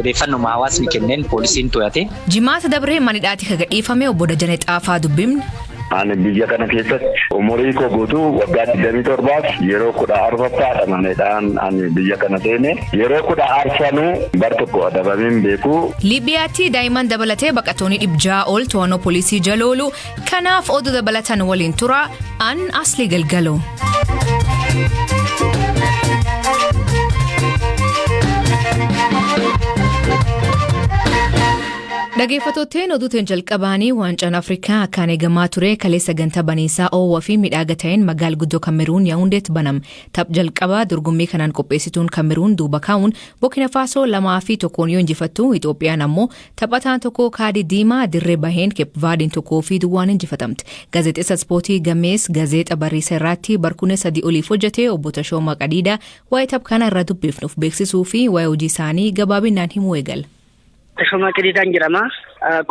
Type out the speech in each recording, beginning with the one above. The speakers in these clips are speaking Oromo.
Odeeffannoo hawaasni kenneen poolisiin to'ate. Jimaata dabree manidhaatti ka gadhiifame obbo Dajanee Xaafaa dubbifne. Ani biyya kana keessatti umurii koo guutuu waggaa 27f yeroo 14ffaadha maneedhaan ani biyya kana seene yeroo 14nuu bar tokko adabamee hin beeku. Liibiyaatti daa'imman dabalatee baqattoonni 600 ol to'annoo poolisii jala oolu. Kanaaf oduu dabalatan waliin tura an Asli Galgalo. Dhaggeeffattootni oduutiin jalqabaanii waancaan Afrikaa akkaan eegamaa ture kaleessa sagantaa baniinsaa oowwaa fi miidhagaa ta'een magaala guddoo Kameruun Yaawundeetti baname. Taph jalqabaa dorgommii kanaan qopheessituun Kameruun duuba kaa'uun Burkina Faasoo 2-1 yoo injifattu, Itoophiyaan ammoo taphataan tokko kaadii diimaa dirree baheen Keepvaadiin 1-0 injifatamte. Gaazexeessa ispoortii gamees gazeexa Bariisa irratti barkuunee 3 oliif hojjete obbo Tashoomaa Qadiidaa waa'ee taph kana irra dubbifnuuf beeksisuu fi waa'ee hojii isaanii gabaabinaan himuu eegala. Tashoomaa Qadiidaan jedhama.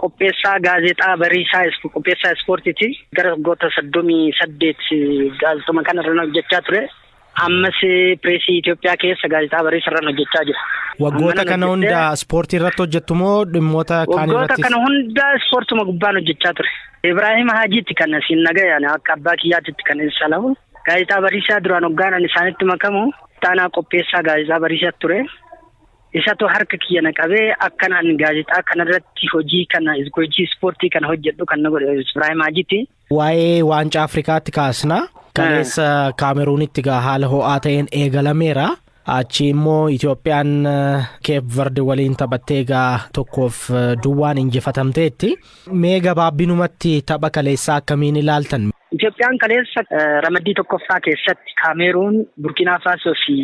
Qopheessaa gaazexaa Bariisaa, qopheessaa ispoortiiti. Gara waggoota 38 gaazexuma kanarra hojjechaa ture. Ammas pireesii Itoophiyaa keessa gaazexaa Bariisaa irra hojjechaa jira. Waggoota kana hunda ispoortii irratti hojjettu moo dhimmoota kaan irratti? Waggoota kana hunda ispoortuma gubbaan hojjechaa ture. Ibraahim Haajiitti kan asiin nagayaan akka abbaa kiyyaatitti kan ibsalamu. Gaazexaa Bariisaa duraan hoggaan isaanitti makamu taanaa qopheessaa gaazexaa Bariisaa ture. Isatu harka kiyya na qabee akkan ani gaazexaa kanarratti hojii kana hojii ispoortii kana hojjedhu kan na godhe Ibraahim Haajiiti. Waa'ee waancaa Afrikaatti kaasna. Kaleessa Kaameruunitti gaa haala ho'aa ta'een eegalameera. Achi immoo Itoophiyaan Keep Verde waliin taphattee egaa 1-0 injifatamteetti. Mee gabaabbinumatti tapha kaleessaa akkamiin ilaaltan? Itoophiyaan kaleessa ramaddii tokkoffaa keessatti Kaameruun, Burkiinaa Faasoo fi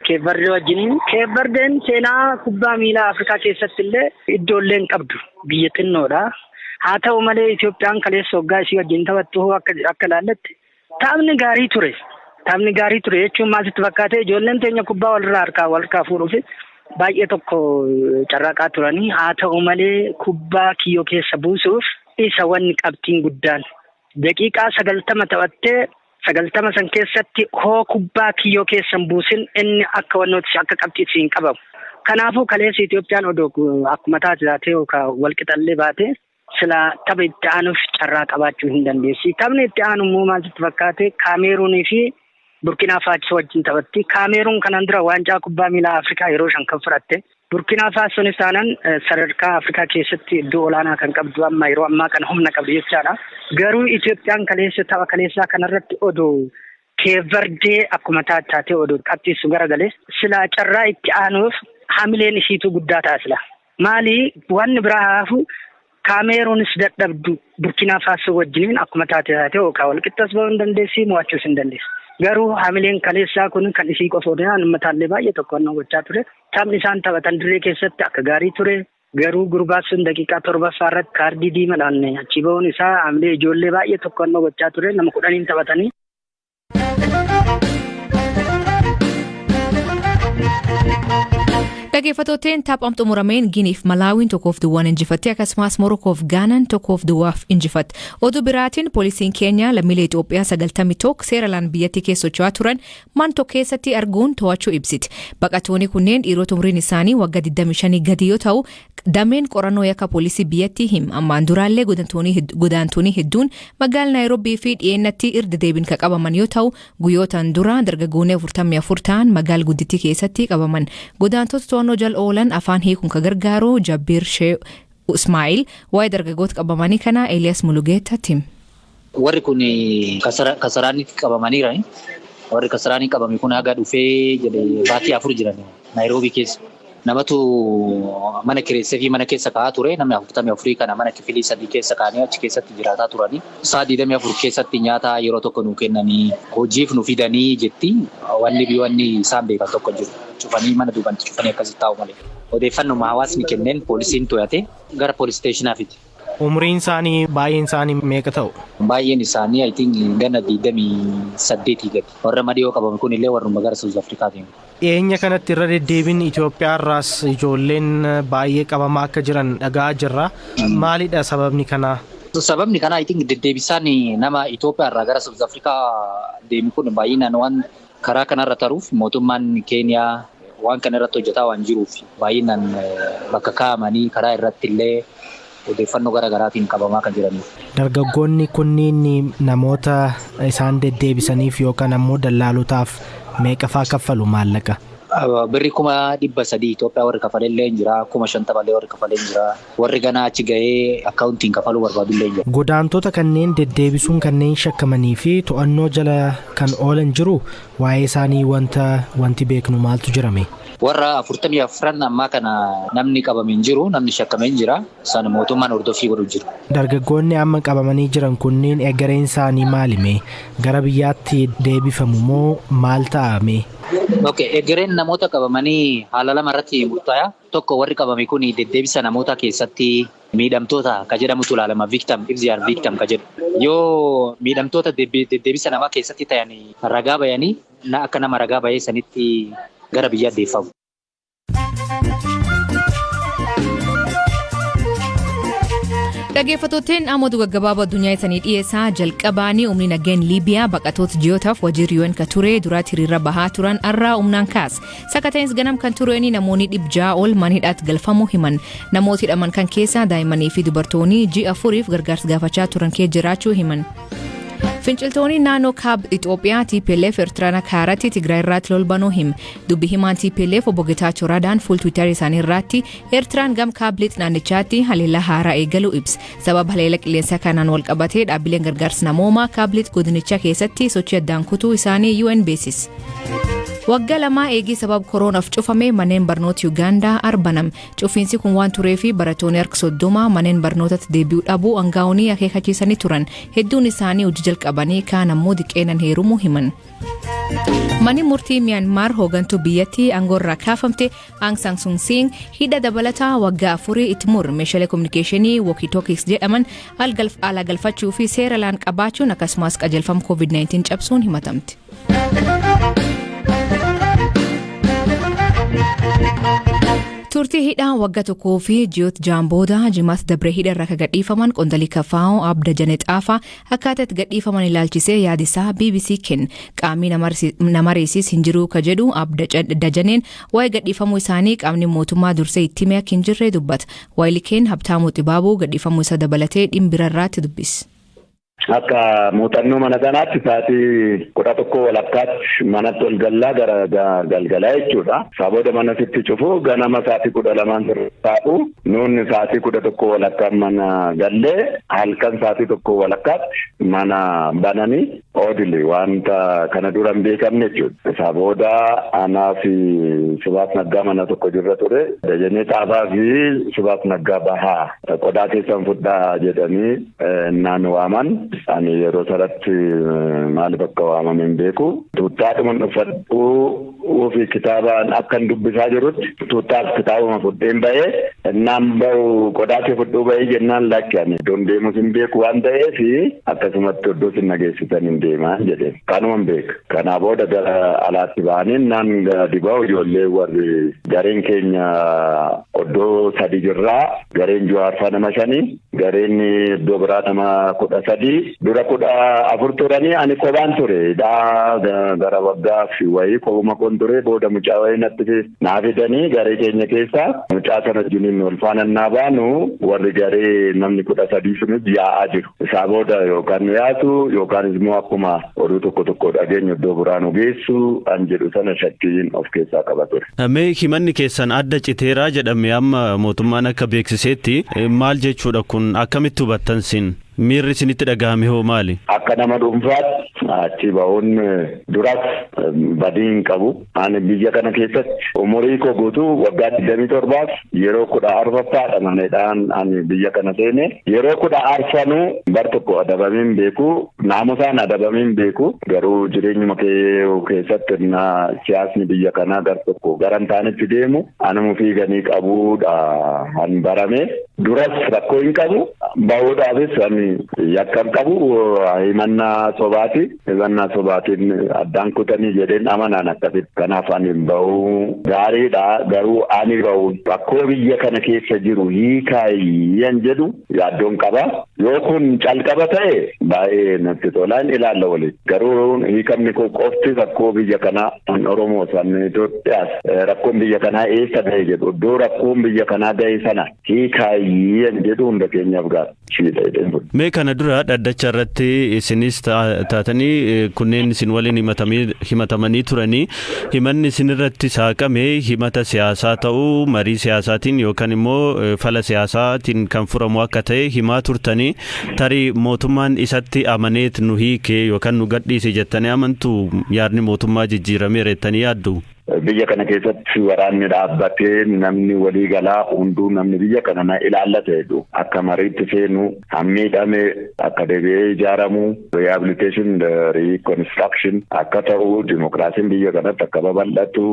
Keep Verde wajjiniin. Keep Verdeen seenaa kubbaa miilaa Afrikaa keessatti illee iddoollee hin qabdu. Biyya xinnoodha. Haa ta'u malee Itoophiyaan kaleessa waggaa isii wajjin taphattu akka ilaalletti taphni gaarii ture. Taphni gaarii ture jechuun maal sitti fakkaate, ijoolleen teenya kubbaa walirraa harkaa wal harkaa fuudhuuf baay'ee tokko carraaqaa turanii, haa ta'u malee kubbaa kiyyoo keessa buusuuf isa wanni qabxiin guddaan. Daqiiqaa 90 taphattee 90 san keessatti hoo kubbaa kiyyoo keessa hin buusin inni akka wannooti akka qabxiitti hin qabamu. Kanaafuu kaleessa Itoophiyaan odoo akkuma taate taatee yookaan wal qixallee baate sila tapha itti aanuuf carraa qabaachuu hin dandeessi. Taphni itti aanu immoo maal sitti fakkaate, Kaameeruunii fi Burkiinaa Faasoo wajjin taphatti. Kaameeruun kanaan dura waancaa kubbaa miilaa Afrikaa yeroo 5 kan fudhatte. Burkiinaa Faasoonis taanaan sadarkaa Afrikaa keessatti iddoo olaanaa kan qabdu, amma yeroo ammaa kana humna qabdu jechaadha. Garuu Itoophiyaan kaleessa tapha kaleessaa kanarratti odoo Keevardee akkuma taate odoo qabxiissu garagalee silaa carraa itti aanuuf hamileen isiitu guddaa ta'a sila. Maali, wanni biraa haafu Kaameeruunis dadhabdu Burkiinaa Faasoo wajjiniin akkuma taate taate yookaan wal qixxas bahuu hin dandeessi, mo'achuus hin dandeessi. Garuu hamileen kaleessaa kun kan isii qofa odoo uummataallee baay'ee tokko gochaa ture. Taphni isaan taphatan dirree keessatti akka gaarii ture. Garuu gurbaan sun daqiiqaa 7ffaa irratti kaardii diimaadhaan achi bahuun isaa hamilee ijoollee baay'ee tokko gochaa ture. Nama 10n taphatanii. Dhaggeeffattooteen, taphaan xumurameen Giniif Malaawiin 1-0 injifatte, akkasumas Morokoof Gaanaan 1-0 injifatte. Oduu biraatiin poolisiin Keeniyaa lammiilee Itoophiyaa 91 seera alaan biyyattii keessa socho'aa turan man tokko keessatti arguun to'achuu ibsite. Baqattoonni kunneen dhiirota umriin isaanii waggaa 25 gadi yoo ta'u, dameen qorannoo yakka poolisii biyyattii him. Ammaan duraallee godaantonni hedduun magaalaa Naayiroobii fi dhiyeennatti irra deebiin kan qabaman yoo ta'u, guyyootaan dura dargaggoonni 44 ta'an magaala guddittii keessatti qabaman. Godaantota to'annoo jala oolan afaan hiikuun kan gargaaru Jabbiir Shee Ismaa'il waa'ee dargaggoota qabamanii kana Eeliyaas Mulugeettatti hima. Warri kun Kasaraanitti qabamaniira. Warri Kasaraanii qabame kun haga dhufee jedhe baatii 4 jiran Naayiroobii keessa. Namatu mana kireessee fi mana keessa kaa'aa ture. Namni 44 kana mana kifilii 3 keessa kaa'anii achi keessatti jiraataa turanii. Sa'a 24 keessatti nyaata yeroo tokko nu kennanii, hojiif nu fidanii jetti. Wanni wanni isaan beekan tokko jiru. Cufanii mana duubatti cufanii akkasitti taa'u malee. Odeeffannoo hawaasni kenneen poolisiin to'ate gara police stationaa fide. Umriin isaanii baay'een isaanii meeqa ta'u? Baay'een isaanii, I think, ganna 28 gadi. Warra madiyoo qabame kun illee warruma gara South Afrikaa deemu. Dhiyeenya kanatti irra deddeebiin Itoophiyaa irraas ijoolleen baay'ee qabamaa akka jiran dhagaa jirra. Maalidha sababni kanaa? Sababni kanaa, I think, deddeebisaan nama Itoophiyaa irraa gara South Afrikaa deemu kun baay'inaan waan karaa kanarra taruuf mootummaan Keeniyaa Waan kana irratti hojjetaa waan jiruuf baay'inaan bakka kaa'amanii karaa irratti illee odeeffannoo garaa garaatiin qabamaa kan jiraniif. Dargaggoonni kunniin namoota isaan deddeebisaniif yookaan ammoo dallaalotaaf meeqa faa kaffalu maallaqa? Birri 300,000 Itoophiyaa warri kafalee illee hin jira. 50,000 warri kafalee hin jira. Warri ganaa achi gahee akkaawuntiin kafaluu barbaadu illee hin jira. Godaantota kanneen deddeebisuun kanneen shakkamanii fi to'annoo jala kan oolan jiru waa'ee isaanii wanti beeknu maaltu jirame? Warra 44 ammaa kana namni qabame hin jiru, namni shakkame hin jira. Isaan mootummaan hordoffii godhu jiru. Dargaggoonni amma qabamanii jiran kunneen egereen isaanii maalime? Gara biyyaatti deebifamu moo maal ta'ame? Okay, egereen namoota qabamanii haala lama irratti murtaa'a. Tokko warri qabame kun deddeebisa namoota keessatti miidhamtoota ka jedhamutu ilaalama. Victim, if they are victim ka jedhu. Yoo miidhamtoota deddeebisa namaa keessatti ta'an ragaa bayanii akka nama ragaa bayee sanitti gara biyyaa deeffamu. Dhaggeeffattootni amma gaggabaaboo addunyaa isaanii dhiyeessaa jalqabaanii humni nageen Liibiyaa baqattoota ji'ootaaf wajiirri UN ka ture duraatti hiriira bahaa turan irraa humnaan kaase. Sakateenis ganam kan tureen namoonni 600 ol mana hidhaatti galfamuu himan. Namoota hidhaman kan keessaa daa'immanii fi dubartoonni ji'a 4 gargaarsa gaafachaa turan keessa jiraachuu himan. Finciltoonni naannoo kaaba Itoophiyaa TPLF Eertiraan kaaratti Tigraay irratti lol banuu hima. Dubbi himaan TPLF obbo Getaachoo Radaan fuul Tiwiitarii isaanii irratti Eertiraan gam kaaba lixa naannichaatti haleellaa haaraa eegaluu ibsa. Sababa haleellaa qilleensaa kanaan wal qabatee dhaabbileen gargaarsa namoomaa kaaba lixa godinichaa keessatti sochii addaan kutuu isaanii UN beeksise. Waggaa 2 eegii sababa koroonaaf cufame manneen barnoota Yuugaandaa arbanam. Cufiinsi kun waan tureef barattoonni harka 30 manneen barnootatti deebi'uu dhabuu aangaa'onii akeekkachiisanii turan. Hedduun isaanii hojii jalqabanii kaan ammoo diqeenan heerumuu himan. Manni murtii Miyaanmaar hoogantuu biyyattii aangoo irraa kaafamte Aung San Suu Kyi hidha dabalataa waggaa 4 itti mur meeshaalee kominikeeshinii walkie-talkies jedhaman alaa galfachuu fi seera laan qabaachuun akkasumas qajeelfama COVID-19 cabsuun himatamte. Turtii hidhaa waggaa 1 fi ji'oota 6 booda jimaata dabree hidha irraa kan gadhiifaman qondaalli KFO Abda Janet Xaafaa akkaataa itti gadhiifaman ilaalchisee yaadisaa BBC kenne. Qaamni nama reesis hin jiru ka jedhu Abda Dajaneen waa'ee gadhiifamuu isaanii qaamni mootummaa dursee itti hime akka hin jirre dubbata. Waayilii Habtaamuu Xibaabuu gadhiifamuu isa dabalatee dhimbira irraatti dubbise. Akka muuxannoo mana sanaatti sa'aatii 11:15 manatti ol gallaa gara galgalaa jechuudha. Isaa booda mana sitti cufu ganama sa'aatii 12 taa'u nuunni sa'aatii 11:15 mana gallee halkan sa'aatii 1:15 mana bananii oodili wanta kana dura hin beekamne jechuudha. Isaa booda anaa fi Sibaat Naggaa mana tokko jirra ture. Dajanee Xaafaa fi Sibaat Naggaa bahaa qodaa keessan fudhaa jedhanii naan waaman. Ani yeroo sanatti maaliif akka waamame hin beeku. Tuuttaadhuma uffadhuu fi kitaabaan akkan dubbisaa jirutti tuuttaaf kitaabuma fudheen ba'ee innaan bahu qodaa kee fudhuu ba'ee jennaan lakki ani iddoon deemus hin beeku waan ta'eef akkasumatti iddoo sin nageessitan hin deemaa jedheen. Kanuma hin beeku. Kanaa booda gara alaatti ba'anii innaan gadi ba'u ijoollee warri gareen keenya iddoo 3 jirraa gareen Jawaarfaa nama 5 gareen iddoo biraa nama 13 dura 14 turanii ani kophaan ture. Gara waggaa fi wayii kophuma kun ture booda mucaa wayii natti naa fidanii garee keenya keessaa mucaa sana wajjiniin wal faana naa baanu warri garee namni 13 sunis yaa'aa jiru. Isaa booda yookaan nu yaasu yookaan immoo akkuma oduu tokko tokko dhageenyu iddoo biraa nu geessu an jedhu sana shakkiin of keessaa qaba ture. Mee himanni keessan adda citeeraa jedhame amma mootummaan akka beeksiseetti maal jechuudha kun akkamitti hubattan sin? Miirri isinitti dhagahame hoo maali? Akka nama dhuunfaatti achi ba'uun duras badii hin qabu. Ani biyya kana keessatti umurii koo guutuu waggaa 27 yeroo 14 maneedhaan ani biyya kana seene. Yeroo 14 bar tokko adabamee hin beeku. Naamusaan adabamee hin beeku. Garuu jireenyuma kee keessatti siyaasni biyya kanaa gar tokko gara hin taanetti deemu anuma fiiganii qabuudha han barame. Duras rakkoo hin qabu. Bahuudhaafis ani yakka hin qabu. Himannaa sobaati. Himannaa sobaatiin addaan kutanii jedheen amanaan akkasitti. Kanaaf ani bahuu gaariidha. Garuu ani bahuun rakkoo biyya kana keessa jiru hiikaayyaan jedhu yaaddoon qaba. Yoo kun calqaba ta'e baay'ee natti tolaan ilaalla waliin. Garuu hiikamni kun qofti rakkoo biyya kanaa kan Oromoo san Itoophiyaas rakkoon biyya kanaa eessa gahe jedhu iddoo rakkoon biyya kanaa gahe sana hiikaayyaan jedhu hunda keenyaaf gaariidha. Mee kana dura dhaddacha irratti isinis taatanii kunneen isin waliin himatamanii turanii himanni isin irratti saaqame himata siyaasaa ta'uu marii siyaasaatiin yookaan immoo fala siyaasaatiin kan furamu akka ta'e himaa turtanii, tarii mootummaan isatti amaneet nu hiike yookaan nu gadhiise jettanii amantu? Yaadni mootummaa jijjiirameera jettanii yaaddu? Biyya kana keessatti waraanni dhaabbatee namni walii galaa hunduu namni biyya kana na ilaallata jedhu akka mariitti seenu, hammiidhame akka deebi'ee ijaaramu, rehabilitation, reconstruction akka ta'u, dimokiraasiin biyya kanatti akka babal'atu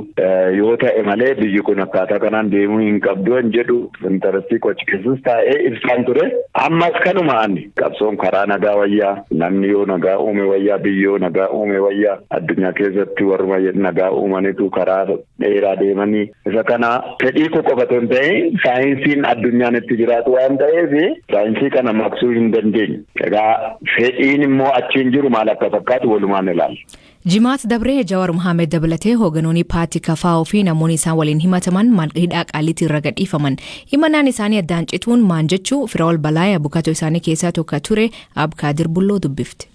yoo ta'e malee biyyi kun akkaataa kanaan deemuu hin qabdu hin jedhu interest qochi keessas taa'ee ibsaan ture. Ammas kanuma ani qabsoon karaa nagaa wayyaa, namni yoo nagaa uume wayyaa, biyyi yoo nagaa uume wayyaa, addunyaa keessatti warruma nagaa uumanitu karaa dheeraa deemanii. Isa kana fedhii koo qofa otoo hin ta'in saayinsiin addunyaan itti jiraatu waan ta'eef saayinsii kana maqsuu hin dandeenye. Egaa fedhiin immoo achiin jiru maal akka fakkaatu walumaan ilaalla. Jimaat dabree Jawar Mohaammed dabalatee hoogganoonni paartii KFO fi namoonni isaan waliin himataman hidhaa Qaaliitii irra gadhiifaman. Himannaan isaanii addaan cituun maan jechuu Firaa'ol Balaayee abukatoo isaanii keessaa tokko ture Abkaadir Bulloo dubbifte.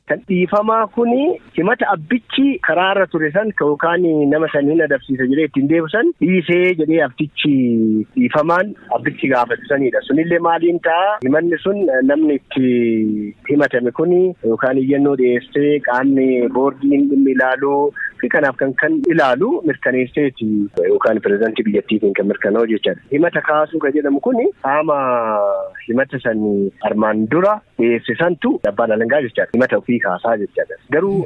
Kan dhiifamaa kuni himata abbichi karaarra ture san yookaan nama san hin adabsiisa jedhee ittiin deebisan dhiisee jedhee abbichi dhiifamaan abbichi gaafatu sanidha. Sunillee maaliin ta'a? Himanni sun namni itti himatame kuni yookaan iyyannoo dhiyeessee qaamni boordiin dhimmi ilaaluu fi kanaaf kan ilaalu mirkaneesseeti yookaan pirezidaantii biyyattiitiin kan mirkanaa'u jechaadha. Himata kaasuu kan jedhamu kuni qaama himata san armaan dura dhiyeesse santu abbaan alangaa jechaadha. Himata ofii kaasaa jechaadha. Garuu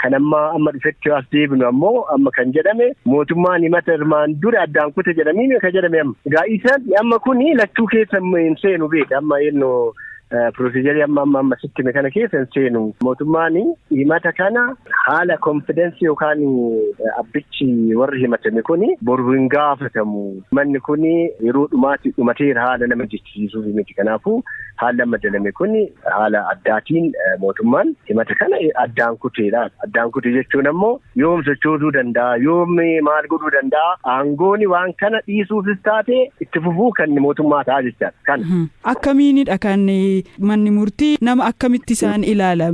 kan amma dhufetti as deebinu ammoo amma kan jedhame mootummaan himata armaan dura addaan kute jedhamii kan jedhame amma. Egaa isaan amma kuni lachuu keessa hin seenu beeka, amma eenyu procedure amma sitti hime kana keessa hin seenu. Mootummaan himata kana haala confidence yookaan abbichi warri himatame kuni boru hin gaafatamu. Manni kuni yeroo dhumaatti dhumateera haala nama jechisiisuuf miti. Kanaafuu haalli amma dalame kuni haala addaatiin mootummaan himata kana addaan kuteedha. Addaan kute jechuun ammoo yoom sochoosuu danda'a, yoom maal godhuu danda'a, aangooni waan kana dhiisuufis taate itti fufuu kan mootummaa ta'a jechaadha. Kana. Akkamiinidha kan manni murtii nama akkamitti isaan ilaala?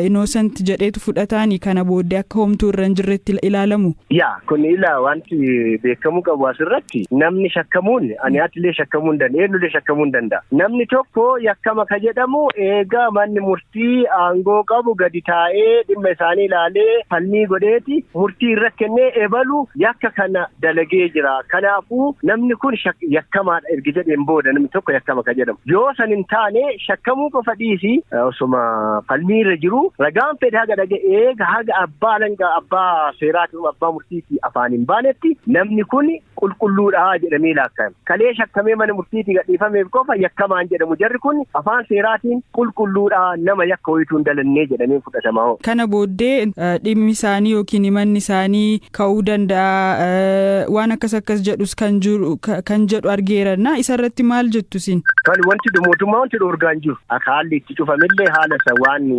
Innocent jedheetu fudhataani kana booddee akka homtuu irra hin jirretti ilaalamu? Yaa, kun ila wanti beekamuu qabu asirratti namni shakkamuun ani atillee shakkamuu hin danda'a, eenyullee shakkamuu hin danda'a. Namni tokko yakkama ka jedhamu eegaa manni murtii aangoo qabu gadi taa'ee dhimma isaanii ilaalee falmii godheeti murtii irra kennee ebalu yakka kana dalagee jira. Kanaafuu namni kun yakkamaadha ergi jedheen booda namni tokko yakkama ka jedhamu. Yoo san hin taane shakkamuu qofa dhiisi, osuma falmii irra jiru ragaan fedhe haga dhage eega haga abbaa alangaa, abbaa seeraatiin, abbaa murtiitii afaan hin baanetti namni kun qulqulluudha jedhamee laakka'ama. Kalee shakkamee mana murtiitii gadhiifameef qofa yakkamaan jedhamu, jarri kun afaan seeraatiin qulqulluudha, nama yakka wayituu hin dalannee jedhamee fudhatama. Kana booddee dhimmi isaanii yookiin himanni isaanii ka'uu danda'a waan akkas akkas jedhus kan jiru kan jedhu argeeranna, isarratti maal jettu isin? Kan wanti mootummaa wanti dhoorgaa hin jiru. Akka haalli itti cufamillee haala san waan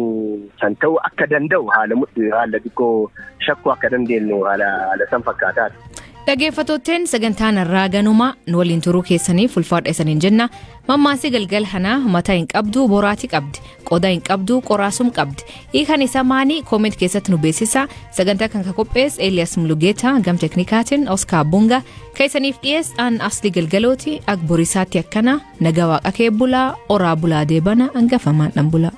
san ta'uu akka danda'u haala xiqqoo shakkuu akka dandeenyu haala san fakkaataadha. Dhaggeeffattootteen, sagantaan irraa ganuma nu waliin turuu keessaniif ulfaadha isaniin jenna. Mammaasii galgal kanaa: mataa hin qabdu boraatii qabdi, qodaa hin qabdu qoraasum qabdi. Hiikan isaa maanii? Comment keessatti nu beeksisa. Sagantaa kan qopheesse Elias Mulugeeta, gam teknikaatiin Oscar Bunga, keessaniif dhiyees aan Asli Galgalooti. Ak borisaatti akkana naga waaqa kee bulaa, oraa bulaa, deebana hangafamaan dhan bulaa.